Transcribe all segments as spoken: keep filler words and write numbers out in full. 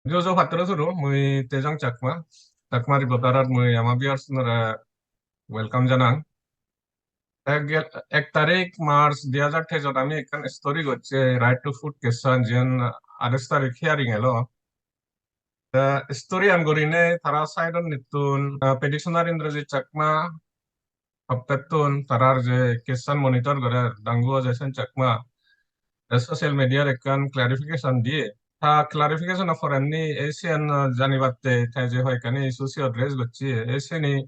Jojo pattoro turu, mui Tejang Chakma, Chakma Reporterot mui ama viewers-unore welcome janang. Ek, ek tarik March dui hajar teijot ami ekkan story gocche, Right to Food case-an, jiyen atais tarik hearing elo. Te story-an gurinei tara side-ot nittun, ah, petitioner Indrajit Chakma, hoppettun tarar je case-an monitor gorer, Dangu Ajoy Sen Chakma, te social media-r ekkan clarification diye. Ta clarification-o porenni ei siyen, ah, janibatte te je hoyekkani issue siyot raise gocche, ei siyeni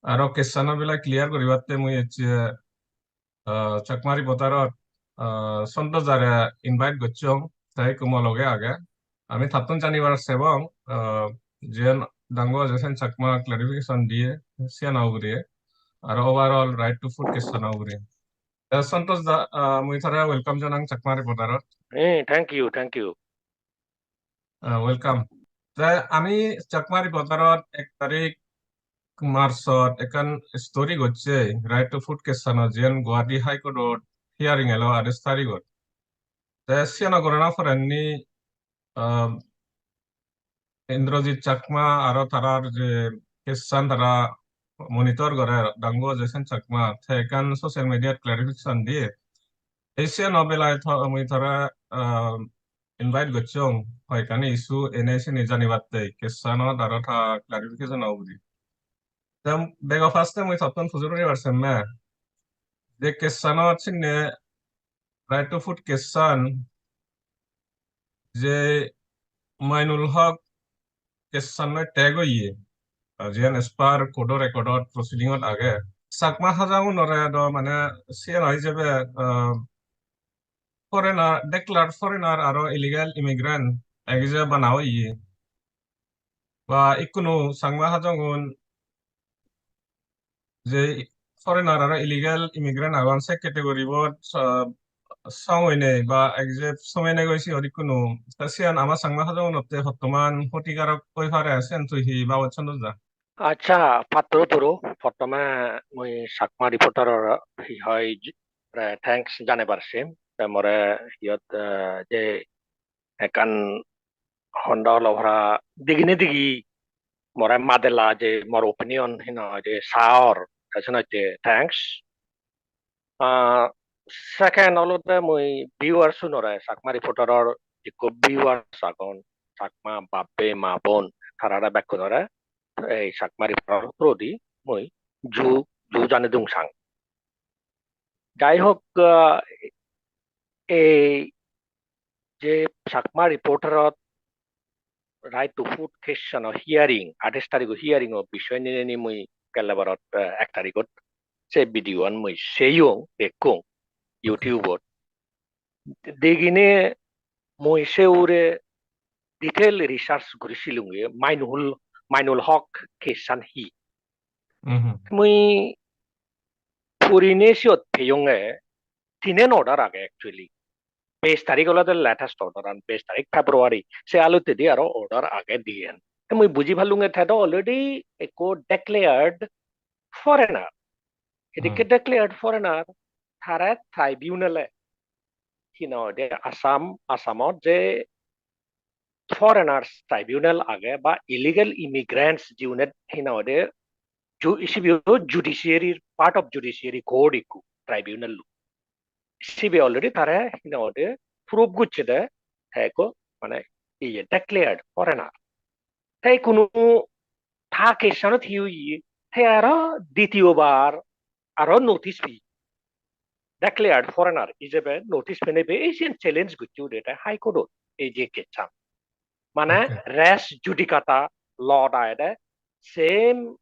aro case-ano belai clear guribatte mui ecche, ah, Chakma Reporterot, ah, Santosh dare invite gocchong, te ikko mo loge age. Ami tattun janibar sebong, ah, jiyen Dangu Ajoy Sen Chakma clarification diye, siyano ugure, aro overall Right to Food case-ano ugure. Te Santosh da, ah, mui tore welcome janang Chakma Reporterot. Eh, thank you, thank you. Ah, welcome. Te ami Chakma Reporterot ek tarik March-ot ekkan story gocche, Right to Food case-ano, jiyen Guwahati High Court-ot hearing elo atais tarigot. Te siyeno gorana porenni, ah, Indrajit Chakma aro tarar je case-an tara monitor gorer, Dangu Ajoy Sen Chakma, te ekkan social media-t clarification diye. Ei siyeno belai to-, mui tara, ah, invite gocchong, hoyekkani issue ene sini janibatte, case-anot aro ta clarification-o ugure. Te bego first-e mui tottun pujor guribar semme, je case-anot sinne Right to Food case-an je Mainul Hok case-an loi tag oye, ah, jiyan as per court-o record-ot proceeding-ot age. Chakma Hajong-unore do mane siyan oi jebe, ah, foreigner, declared foreigner aro illegal immigrant ek hijebe bana oye. Ba ikkunu Changma Hajong-un je foreigner aro illegal immigrant agon, se category-bot so-, song oinei ba exact somenei goi siyot ikkunu. Te siyan ama Changma Hajong-unotte hottoman hotikarok oi pare, siyan tui hi babot Santosh da? Accha, pattoro turu, prothome mui Chakma Reporter-or hi hoi j-, re thanks janebar sem. Te more iyot, eh, je ekkan honda holo para digine digi more madela je mor opinion hina je saor, te senotte thanks. Ah, second olode mui viewers-unore, Chakma Reporter-or ikko viewers agon, Chakma bap-bei ma-bon, tarare bekkunore ei Chakma Reporter-or through-di mui ju, ju jani dung sang. Jai hok, ah, ei je Chakma Reporter-ot Right to Food case-ano hearing, atais tarigo hearing-o bisoy ninei mui gelle barot, eh, ek tarigot se video-an mui seyong, dekkong YouTube-ot. Degine mui se hure detail research guri silunge, Mainul, Mainul Hok case-an hi. Mhm. Mui purine siyot peyonge tinen order age actually. Beis tarik olode latest order an, beis tarik February. Se alottedi aro order age diyen. Te mui buji pallunge te do already ekko declared foreigner. Edikke Hmm. declared foreigner, tare tribunal-e, hi nang hoide, Assam, Assamot je foreigners tribunal age ba illegal immigrants jiune hi nang hoide ju-, sibeyo judiciary, part of judiciary court ikko tribunal. Sibe already tare hi nang hoide prove gocche de te ekko mane iye declared foreigner. Te ikkunu ta case-anot hi oye, te aro ditiyobar aro notice peye. Declared foreigner ijebe notice penei be ei siyen challenge gocche uri te High Court-ot ei je case-an. Mane Okay. res judicata law-t agede same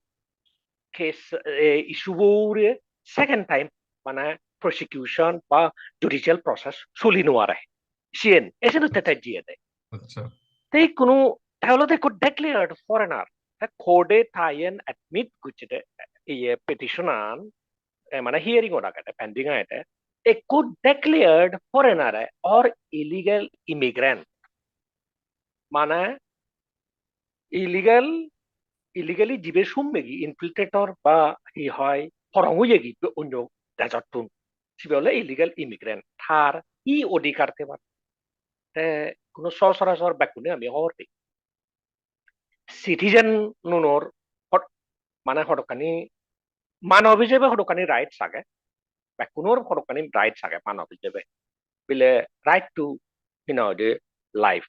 case, eh, issue-bo ugure second time mane prosecution ba judicial process soli no pare. Siyen, esenotte te jiyede. Acha. Te ikkunu, te olode ekko declared foreigner. Te court-e ta iyen admit gocchede, iye petition-an, eh, mane hearing-ot agede, pending agede. Ekko declared foreigner or illegal immigrant. Mane illegal, illegally jibe summegi infiltrator ba hi hoi, porong oyegi onyo dejottun. Sibe ole illegal immigrant. Tar hi odhikar thebar? Te hono sochorachor bekkune ami hobor pei. citizen unor hot-, mane hodokkani manob ijebe hodokkani rights age, bekkunor hodokkani rights age manob ijebe. Bile right to, you know, the life.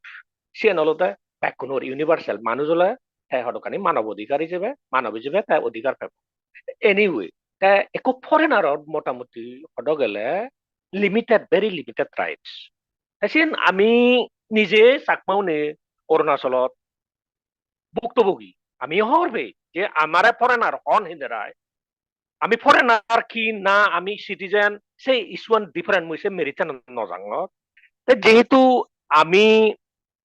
Siyen olode bekkunor universal, manuj ole te hodokkani manob odhikar ijebe, manob ijebe te odhikar pebo. Anyway, te ekko foreigner-or motamuti hodo gele limited, very limited rights. Te siyen ami nije Chakma une Arunachalot bhuktobogi. Ami hobor pei je amare foreigner hon hinderai. Ami foreigner ki na ami citizen, se issue an different, mui se merit an no jangor. Te jehetu ami,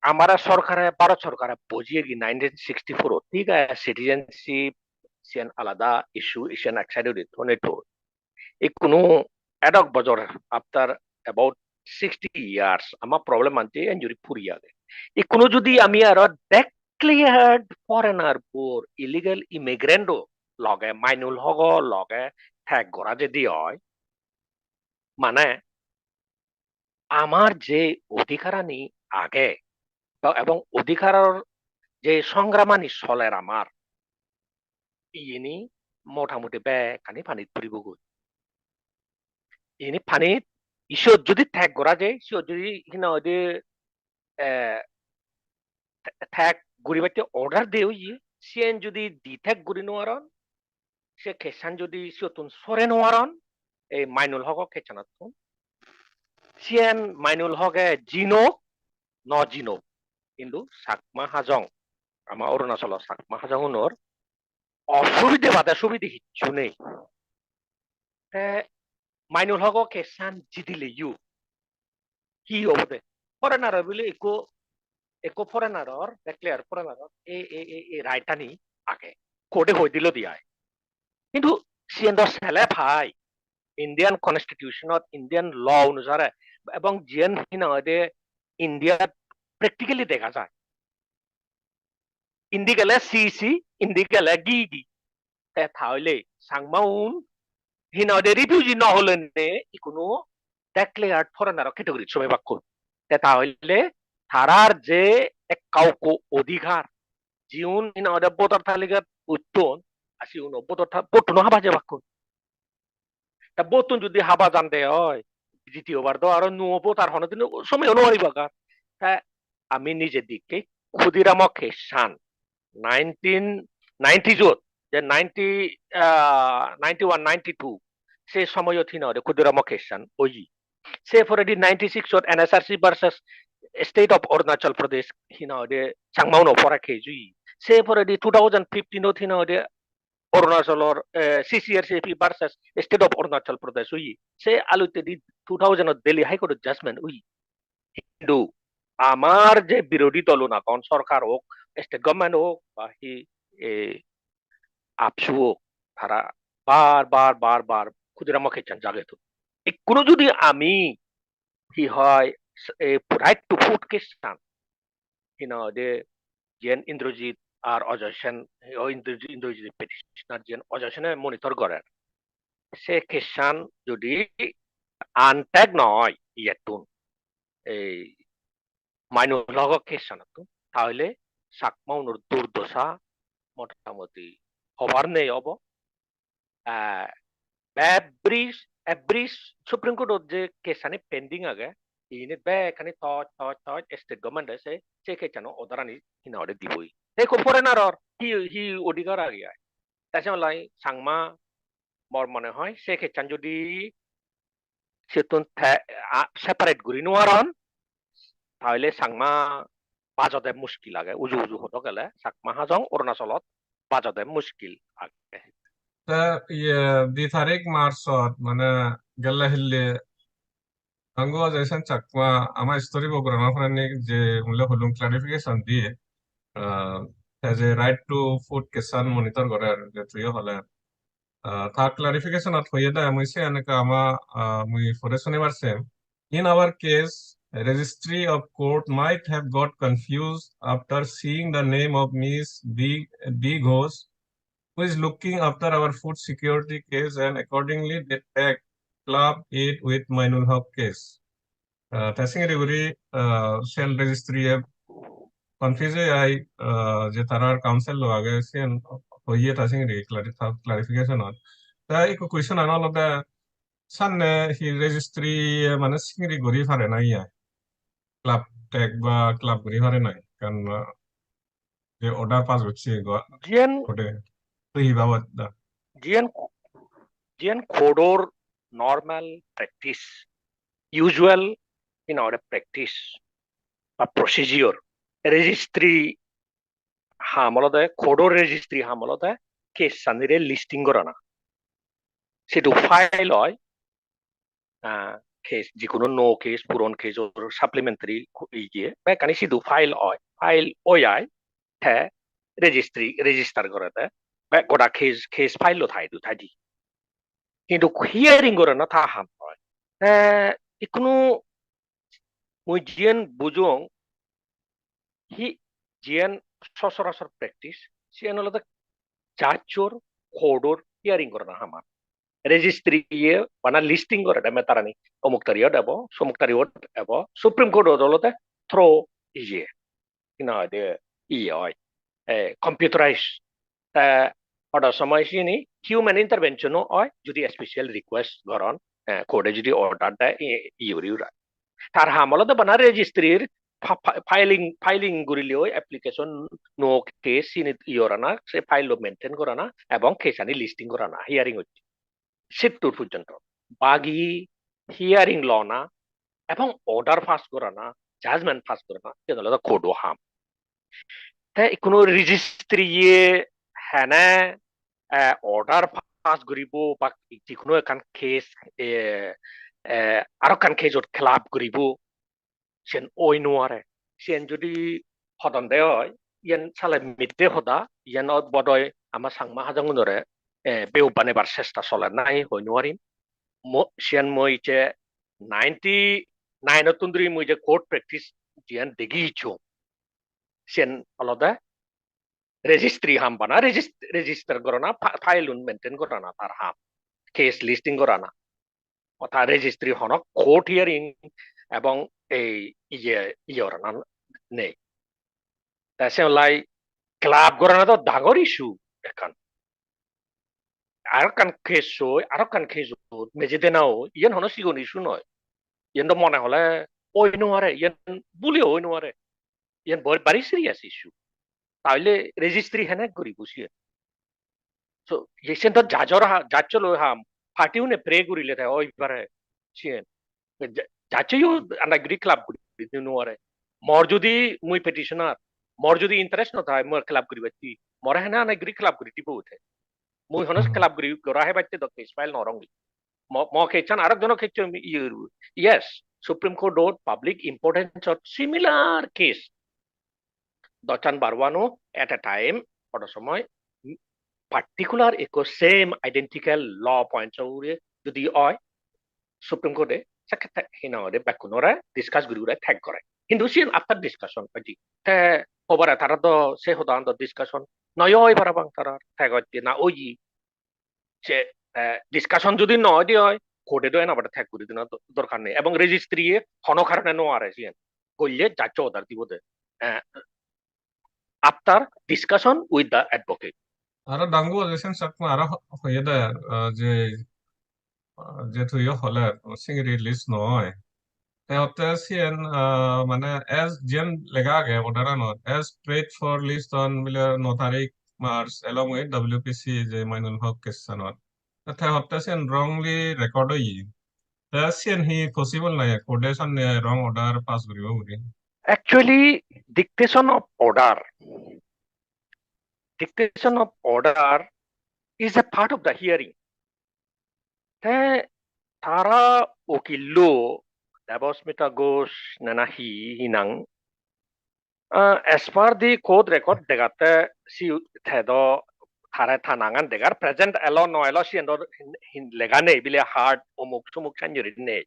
amare sorkare, Bharat sorkare bojiyegi nineteen sixty-four ot, thik age, citizenship siyen alada issue, siyen ek side odi thone to. Ikkunu edok bojor, after about sixty years, ama problem an je injury puri age. Ikkunu judi ami aro declared foreigner bor, illegal immigrant o loge, Mainul Hogo loge tag gora jedi oi, mane amar je odhikarani age, ba-, ebong odhikaror je songramani soler amar, iyeni motamuti bekkani panit puribogoi. Iyeni panit, siyot judi tag gora jai, siyot judi hina hoide, eh, tag guribatte order de oye, siyen judi detect guri no paron, se case an judi siyottun sore no paron, ei Mainul Hogo case anottun, siyen Mainul Hoge jinok, no jinok, hintu Chakma Hajong, ama Arunachalo Chakma Hajong unor osubide bade subide hissu nei. Te Mainul Hogo case an jidileyo hi obode? Foreigner bile ekko, ekko foreigner or, declare foreigner or, e, e, e, e right ani age. Court e hoi dilo di ai. Hintu siyen do sele pai Indian Constitution ot, Indian law onusare, ebong jiyen hina hoide India practically dega jai. Indi gele si si, indi gele gi gi. Te tahole Changma un hina hoide refugee no holene ikkunu declared foreigner category somebakkun. Te tahole tarar je ekka ukko odhikar, jiun hina hoide voter talikat utton, ar siuno voter ta-, vote-uno haba jebakkun. Ta vote-un judi haba jande oi, ditiyobar do aro nuo vote ar honodin someyo no paribagar. Ta ami nije dikke Khudiramo case-an nineteen ninety-jot, je ninety, ah, ninety-one, ninety-two, se somoyot hina hoide Khudiramo case-an oye. Se poredi ninety-six-ot N S R C versus State of Arunachal Pradesh hina hoide Changma uno pora case oye. Se poredi two thousand fifteen-ot hina hoide Arunachalor, eh, C C R C P versus State of Arunachal Pradesh oye. Se aluttedi two thousand-ot Delhi High Court-ot judgment oye. Hintu amar je birodhi dolun agon, sorkar ok, state government ok, ba hi, eh, AAPSU ok, tara bar bar, bar bar Khudiramo case-an jage thon. Ikkunu judi ami hi hoi, s-, eh, right to food case-an, hina hoide jiyen Indrajit ar Ajoy Sen, o Indrajit, Indrajit petitioner jiyen Ajoy Sene monitor gorer, se case-an judi untag no oi iyettun, ei Mainul Hogo case-anottun, tahole Chakma unor durdosa motamuti hobar nei obo. Ah, every, every Supreme Court-ot je case-ani pending age, ini bekkani toj, toj, toj, state government-e se, se case-ano order-ani hina hoide diboi. Te ekko foreigner-or hi, hi odhikar age ai? Te se olai Changma, mor mone hoi, se case-an judi siyottun te, a, separate guri no paron, tahole Changma bajode muskil age. Uju uju hodo gele Chakma Hajong Arunachalot bajode muskil age. Te iye di tarik March-ot mane gelle hille Gangu Ajoy Sen Chakma ama story program-o poreni je mule hulung clarification diye, ah, te je right to food case-an monitor gorer je tuiyo hole. Ah, ta clarification-ot hoyede mui siyan ekka ama, ah, mui pore sunibar sem. In our case, a registry of court might have got confused after seeing the name of Miss D, D Ghosh, who is looking after our food security case, and accordingly they tagged Club eight with Mainul Haq case. Ah, te singiri guri, ah, sale registry-e confuse oi ai, ah, je tarar counsel lo age siyen hoye ta singiri clari-, clarification on. Ta ikko question an olode, sanne hi registry mane singiri guri pare na iye? Club tag ba club guri pare na? Kan, ah, je order pass gocche go Jiyen, ode. Tui hi babot da? Jiyen, jiyen court-or normal practice, usual in our practice ba procedure, registry ham olode, court-or registry ham olode case-anire listing gorana. Sidu file oi, ah, case, jikuno nuo case, puron case or supplementary ku-, iye, bekkani sidu file oi, file oi ai, te registry, register gorede, be goda case, case file lo thai du, thai di. Hintu hearing gorana ta ham noi. Te ikkunu mui jiyen bujong, hi jiyen sochorachor practice, siyen olode judge-or, court-or hearing gorana ham ar. Registry-ye bana listing gorede matter-ani, omuk tariyot ebo, somuk tariyot ebo, Supreme Court-ot olode through iye, hi nang hoide, iye oi, eh, computerized. Te oda somoy siyeni human intervention-o oi, judi special request goron, eh, court-e judi order de, i-, iye guri ura. Tar ham olode bana registry-r fa-, fa-, filing, filing gurile oi application, nuo case siyeni iye gorana, se file lo maintain gorana, ebong case-ani listing gorana, hearing hocche. Sittur pojjonto. Bagi hearing lona ebong order pass gorana, judgment pass gorana, siyen olode court-o ham. Te ikkunu registry-ye hene, eh, order pass guribo ba jikuno ekkan case, eh, eh, aro ekkan case-ot club guribo, siyen oi nuare. Siyen judi hodon de oi, iyen sale mitte hoda, iyen o-, bodoi ama Changma Hajonggunore, eh, behup banebar chesta soler nahi hoi nuarim. Mo-, siyen mui je ninety-nine-ottun duri mui je court practice jiyen degi icchung, siyen olode registry ham bana, regis-, register gorana, fa-, file-un maintain gorana tar ham, case listing gorana. Orthat registry hono court hearing ebong ei iye, iye gorana nei. Te se olai club gorana do dangor issue ekkan. Arokkan case oi, arokkan case oi, meje dena oi, iyen hono sigon issue noi. Iyen do mone hole oi nuare, iyen buli oi nuare. Iyen bor-, bari serious issue. Tahole registry hene guribo siyen? So, ye siyen do judge-or ha-, judge-o loi ham, party-une pray gurile te oi pare siyen. Ja-, judge-eyo anai guri club guri di nuare. Mor judi mui petitioner, mor judi interest no thai, mor club guribatte, more hene anai guri club guri dibo te. Mui hono Hmm. club guri gora hebatte do case file no gorong. Mo, mo case-an arok jono case-an iye guribo. Yes, Supreme Court-ot public importance-ot similar case dosan baroan-o at a time, oda somoy particular ekko same identical law points-o ugure judi oi, Supreme Court-e sekke te-, hi nang hoide bekkunore discuss guri guri thek gore. Hintu siyen after discussion oi di. Te hobare tara do se hodan do discussion noi oi parapang, tara thek oi di na oye. Se, eh, discussion judi noi di oi, court-e do ena bade thek guri dina do-, dorkar nei. Ebong registry-e hono karone no are siyen. Golle judge order dibo de. Eh, after discussion with the advocate. Aro dangu oje sen Chakma aro ho-, hoye de, ah, je, ah, je tuiyo hole singiri list noi. Te hotte siyen, ah, mane as jiyen lega age order-anot, as prayed for list on bile no tarik March along with W P C je Mainul Hok case-anot. Te hotte siyen wrongly record oye. Te siyen hi possible nahi court-e sanne wrong order pass guribo guri? Actually, dictation of order, dictation of order is a part of the hearing. Te tara ukillo Debasmita Ghosh nana hi hinang, ah, as per the court record degatte si te do tare ta nangan degar, present elo no elo siyen do hin, hin lega nei bile hard omuk sumuk sanjuri nei.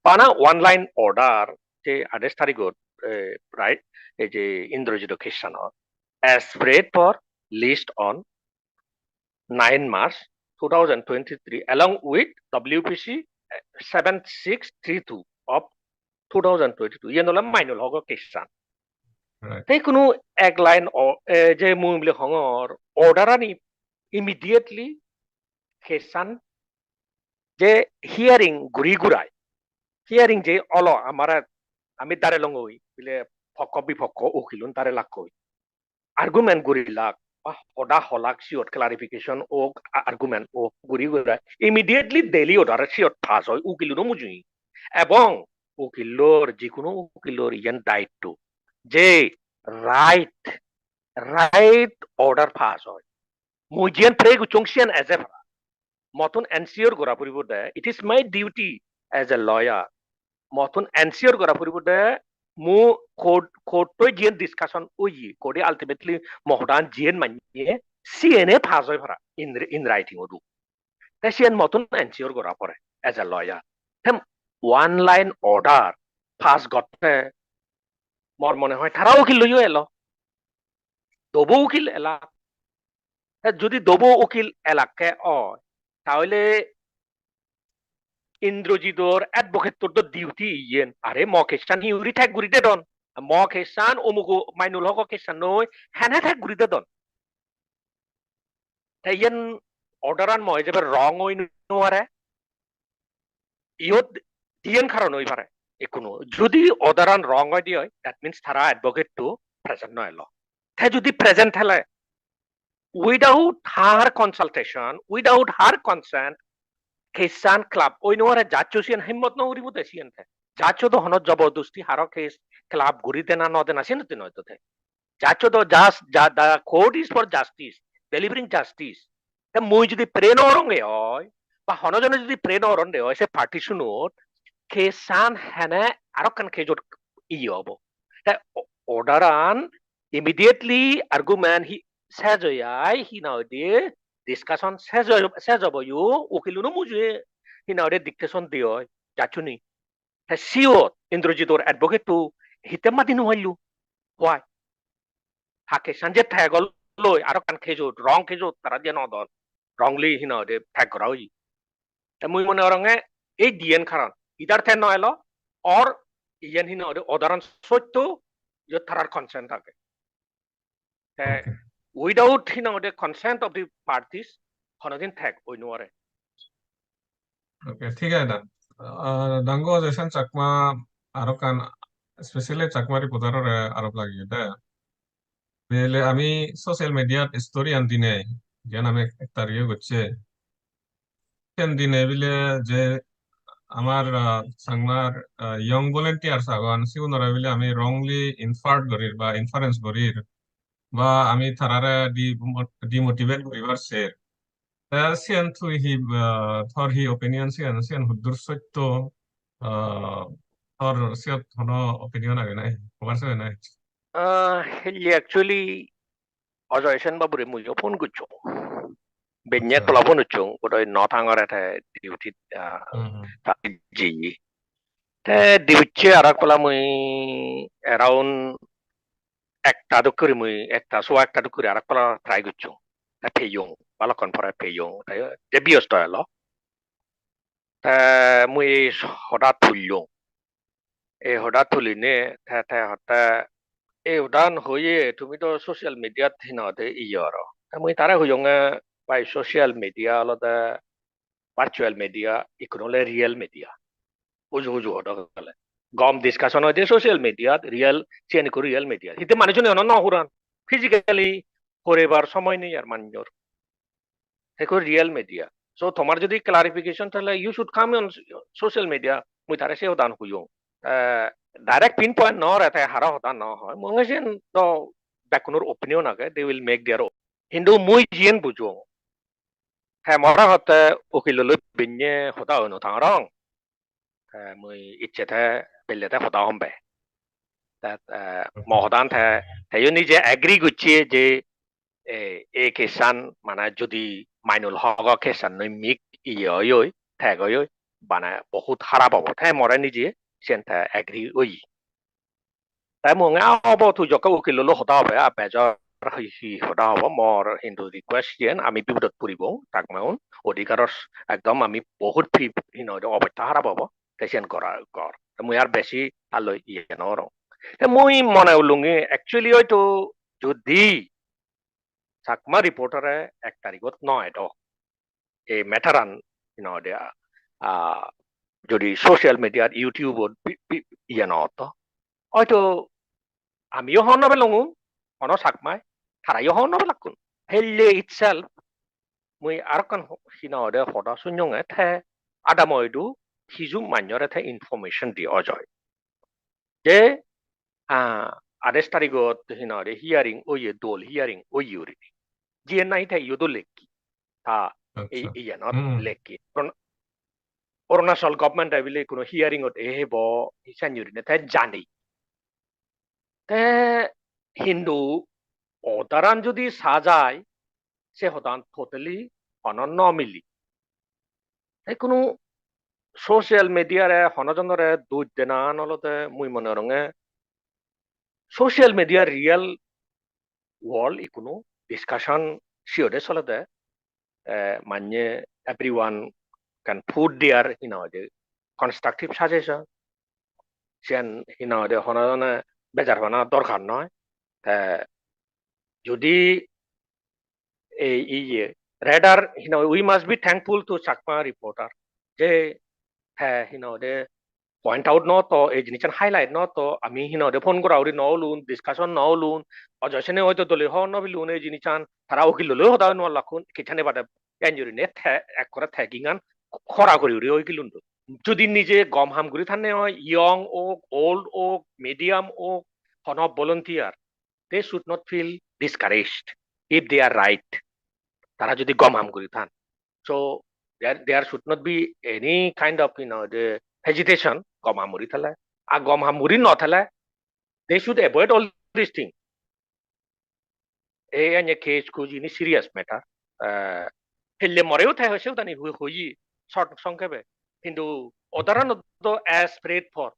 Bana one line order je atais tarigot, eh, right, ei je Indrajit case-anot, as prayed for list on nine March two thousand twenty-three along with W P C seven six three two of two thousand twenty-two. Iyen ole Mainul Hok case-an. Right. Te ikkunu ek line o-, eh, je mui bile hongor, order ani immediately case an je hearing guri gurai, hearing je olo amare, ami dare longoi, bile pokko bipokko ukilun dare lakkoi, argument gurilak, ba hoda holak, siyot clarification ok, a-, argument ok guri gurai, immediately daily order siyot pass oi ukiluno mujungi. Ebong ukilor, jikuno ukilor iyen daitto je right, right order pass oi. Mui jiyen pray guchchong siyen eje para. Mottun ensure gora puribo de, it is my duty as a lawyer. Mottun ensure gora puribo de, mu court, court-oi jiyen discussion oye, court-e ultimately mo hodan jiyen manye, siyene pass oi para in, in writing odu. Te siyen mottun ensure gora pore as a lawyer. Te one line order pass gotte mor mone hoi tara ukil loiyo elo. Dobo ukil elak. Te judi dobo ukil elakke oi, tahole Indrajit-or advocate-or do duty iyen. Are mo case-an hi guri thek guri dedon. Mo case-an umugo Mainul Hogo case-an noi, hene thek guri dedon. Te iyen order-an mo ijebe wrong oi no pare. Iyot diyen karon oi pare. Ikkunu judi order-an wrong oi di oi, that means tara advocate-to present no elo. Te judi present thele, without her consultation, without her consent, case-an club oi no pare, judge-o siyen himmot no guribo de siyen te. Judge-o do hono jobordosti haro case club guri dena no dena siyen te noi to te. Judge-o do just, ju-, the court is for justice, delivering justice. Te mui judi pray no goronge oi, ba hono jone judi pray no goronde oi, se party-sunot case-an hene arokkan case-ot iye obo. Te o-, order-an immediately argument hi sej oi ai, hi na hoide discussion sej oi, sej obo yo, ukiluno mujunge hi na hoide dictation di oi, judge-uni. Te siyot Indrajit-or advocate-to hitte madi no paillo? Why? Ha case-an je thek oloi, arokkan case-ot, wrong case-ot tara je no don, wrongly hi na hoide thek gora oye. Te mui mone goronge ei diyen karon, either te no elo, or iyen hi na hoide order-an sotto, iyot tarar consent age. Te Okay. Without, you know, the consent of the parties, honodin thek oi no pare. Okay, thik age da. Ah, dangu Jason Chakma arokkan specially Chakma reporter-ore arop lageye de. Bile ami social media-t story-an dinei, jiyan ami ekta review gocche. Siyen dinei bile je amar, ah, Changmar, ah, young volunteers agon, sigunore bile ami wrongly inferred gorir ba inference gorir, ba ami tarare de-, demotivate guribar ser. Te siyen tui hi, ah, tor hi opinion siyen, siyen huddur sotto, ah, tor siyot hono opinion age nahi, hobar sage nahi? Ah, actually, Ajoy Sen babure muiyo phone gocchong. Benne Acha. Ekkola phone gocchong, bodoi no thangore te duty, ah, Hmm, hmm. Ta jiye. Te duty aro ekkola mui around ekta dokke guri mui, ekta sowa ekta dokke guri aro ekkola try gocchong. Te peyong, balokkon pore peyong. Te je biyosto elo. Te mui ei hoda tullong. Ei hoda tulinei te, te hotte, "Ei hodan hoye, tumi do social media-t hi nang hoide iye aro." Te mui tare hoyonge, "Bhai, social media olode virtual media, ikkun ole real media." Uju uju hoda hole. Gom discussion hoide social media-t, real, siyen ikko real media. Hitte manuchune ono no huran. Physically horebar somoy nei ar manjor. Ekko real media. So tomar jodi clarification thale, you should come on social media, mui tare se hodan hoyong. Eh, direct pinpoint no re te hara hoda no hoi. Mui siyen do bekkunor opinion age, they will make their own. Hintu mui jiyen bujong, te more hotte ukil loi binne hoda hoi no thang rong. Te mui icche te belle te hoda hombe. Te, eh, mo hodan te, teyo nije agree gocche je, eh, ei case-an mane jodi Mainul Hogo case-an loi mix iye oi oi, tag oi oi, mane bohut harap obo. Te more nije siyen te agree oye. Te mui honge, "Ah, obo, tui jokke ukil loi hoda hobe, ah, bejor hi, hi hoda hobo, mor hintu request siyen, ami bipodot puribong, Chakmaun, odhikaror ekdom ami bohut pi-, hi nang hoide obosta harap obo, te siyen gora gor." Te mui ar besi ar loi iye no gorong. Te mui mone ulungi actually hoito jodi Chakma reporter-e ek tarigot no edo, ei matter-an, you know, de, ah, jodi social media-t, YouTube-ot bi-, bi-, iye no otto, hoito amiyo hobor no pelungu, hono Chakmai, tarayo hobor no pelakkun. Helle itself, mui arokkan ho-, hi nang hoide hoda sunyonge, te adamo idu hiju manjore te information di ojoi. Je, ah, adais tarigot hi nang hoide hearing oye, dol hearing oye gurinei. Jiyen nahi te iyot o lekki. Ta ei, Acha. Iyanot Hmm. Lekki. Arun-, Arunachal government-e bile hono hearing-ot ehebo, hi sanjurine te jani. Te hintu order-an jodi sa jai, se hodan totally hono no mili. Te hono social media-re hono jonore doj denan olode mui mone goronge social media real world ikkunu discussion siyot solede, eh, manye everyone can put their, you know, the constructive suggestion. Siyan, you know, the hono jone bejar pana dorkar noi. Te jodi ei iye, rather, you know, we must be thankful to Chakma reporter. Je, he, you know, the point out no to, ei jinissan highlight no to, ami hi nang hoide phone gora guri no olun, discussion no olun, ojoy sene hoito dole hobor no pelun ei jinissan, tara ukil loi hoda hoi no lakkun, kichane bade enjuri ne the, ekkore tagging-an khora guri guri oi gelun do. Jodi nije gom ham guri thanne oi, young ok, old ok, medium ok, hono volunteer, they should not feel discouraged if they are right. Tara jodi gom ham guri than. So there, there should not be any kind of, you know, the hesitation, gom ham guri thele. Ar gom ham guri no thele, they should avoid all these things. Ei ene case kuj ini serious matter. Eh, hille moreo te hoise udani hui-, hoyi, short songkebe. Hintu order-an do as prayed for.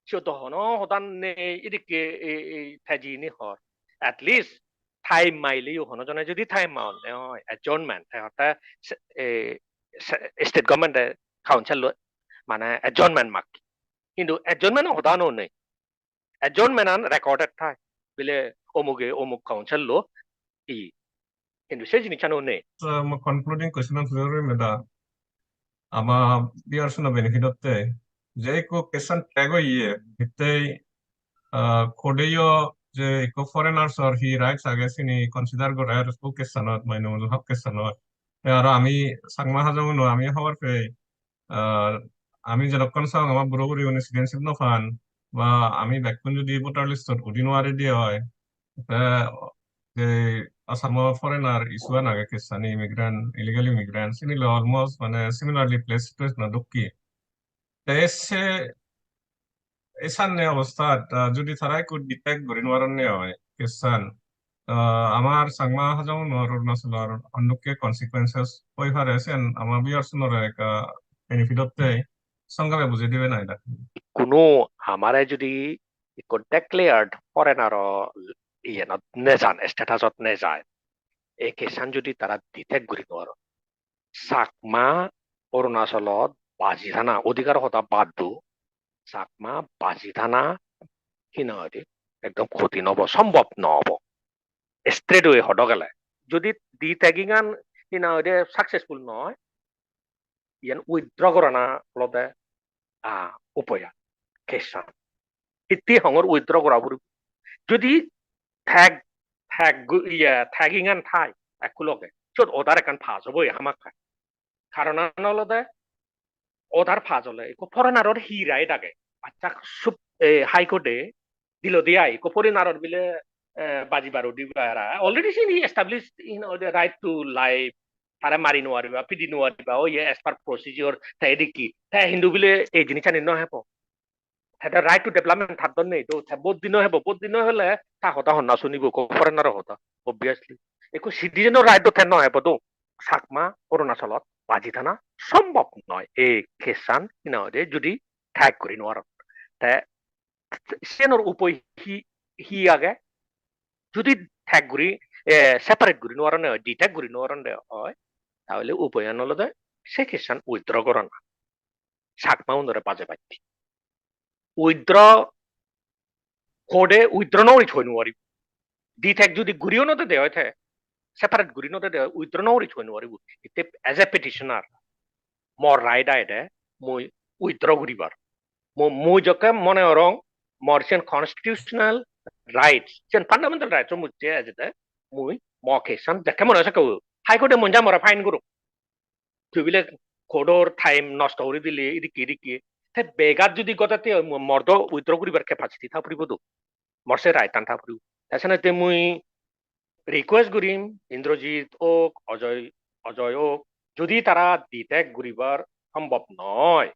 Siyot do hono hodan nei, idikke ei, ei te jini hor. At least time maileyo hono jone jodi time maonne oi, adjournment, te hotte se, e, se, state government-e council lo mane adjournment mak. Hintu adjournment hodan o nei. Adjournment-an recorded thai. Bile omuge omuk council lo i. Hintu se jinissan o nei. So, mo concluding question-an pujor gorim eda. Ama viewers-uno benefit otte. Je ekko case-an tag oye, hittei, ah, court-eyo je ekko foreigners-or hi rights age sini consider gorer o case-anot, Mainumul Hok case-anot. Te aro ami Changma Hajong-uno ami hobor pei, ah, ami jedokkon song ama buro buri gune citizenship no pan, ba ami bekkun jodi voter list-ot udi no pari de oi, te je Assam-o foreigner issue-an age, case-ani immigrant, illegal immigrant, sini loi almost mane similarly placed situation-o dokke. Te se, ei sanne obosthat, ah, jodi tara ekku detect guri nw paronne oi, case-an, ah, amar Changma Hajong-unor, Arunachalor hondokke consequences oi pare, sen ama viewers-unore ekka benefit otte songkhepe bujei dibe na eda? Ikkunu amare jodi ikko declared foreigner-o iyenot nejan, status-ot nejan, ei case-an jodi tara detect guri nw paron, Chakma Arunachalot baji thana, odhikar hoda bad do, Chakma baji thana hi nang hoide ekdom kothin obo, sombhob no obo. Straight way hodo gele, jodi de-tagging-an hi nang hoide successful no oi, iyan withdraw gorana olode, ah, upoy age, case-an. Hittey hongor withdraw gora puribo. Jodi tag, tag gu-, iye, tagging-an thai ekku loge, siyot order ekkan pass obo hamakkai. Karonan olode order pass ole ekko foreigner-or hi right age? Accha, sup-, eh, High Court-e dilo de ai, ekko foreigner-or bile, eh, baji baro diba ara. Already sini established, you know, the right to life, tare mari nw pariba, pidi nw pariba, oye, as per procedure, te edikki. Te hintu bile ei jinisani nw hebo. Te right to development tar do nei do, te vote di nw hebo, vote di nw hele ta hoda honna sunibo, ekko foreigner-o hoda, obviously. Ekko citizen-o right do te nw hebo do. Chakma Arunachalot baji thana sombhob noi, ei case-an, you know, de jodi tag guri nw paron. Te siyenor upoy hi, hi age? Jodi tag guri, eh, separate guri nw paronne oi, detect guri nw paronne oi, tahole upoyan olode se case-an withdraw gorana. Chakma-unore bajebatte. Withdraw court-e withdraw no guri thoi no paribo. Detect judi guriyo no dede oi te, separate guri no dede oi, withdraw no guri thoi no paribo. Itte as a petitioner, mor right agede mui withdraw guribar. Mu-, mui jokke mone gorong mor siyen constitutional rights, siyen fundamental rights-o mujje ejede mui mo case-an jekke mone hoy sekke High Court-e monja more fine gurok. Tui bile court-or time nosto guri dile idikke idikke. Te begat judi gode te mo-, mor do withdraw guribar capacity tha puribo do. Mor se right-an tha puribo. Te senotte mui request gurim Indrajit ok, Ajoy, Ajoy ok, judi tara detect guribar sombhob noi,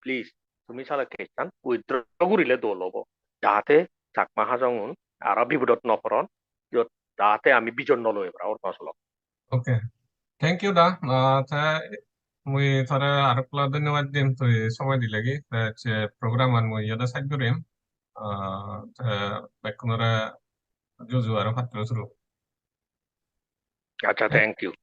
please tumi sale case-an withdraw gurile dol obo, jahate Chakma Hajong-un aro bipodot no poron, jot-, jahate ami vision no loi ebar or no solok. Okay. Thank you, da. Ah, te mui tore arekbela dhonnobad dim, tui somoy dilegi. Te se program-an mui iyot side gurim. Ah, te bekkunore juju aro patturu turu. Accha, thank you.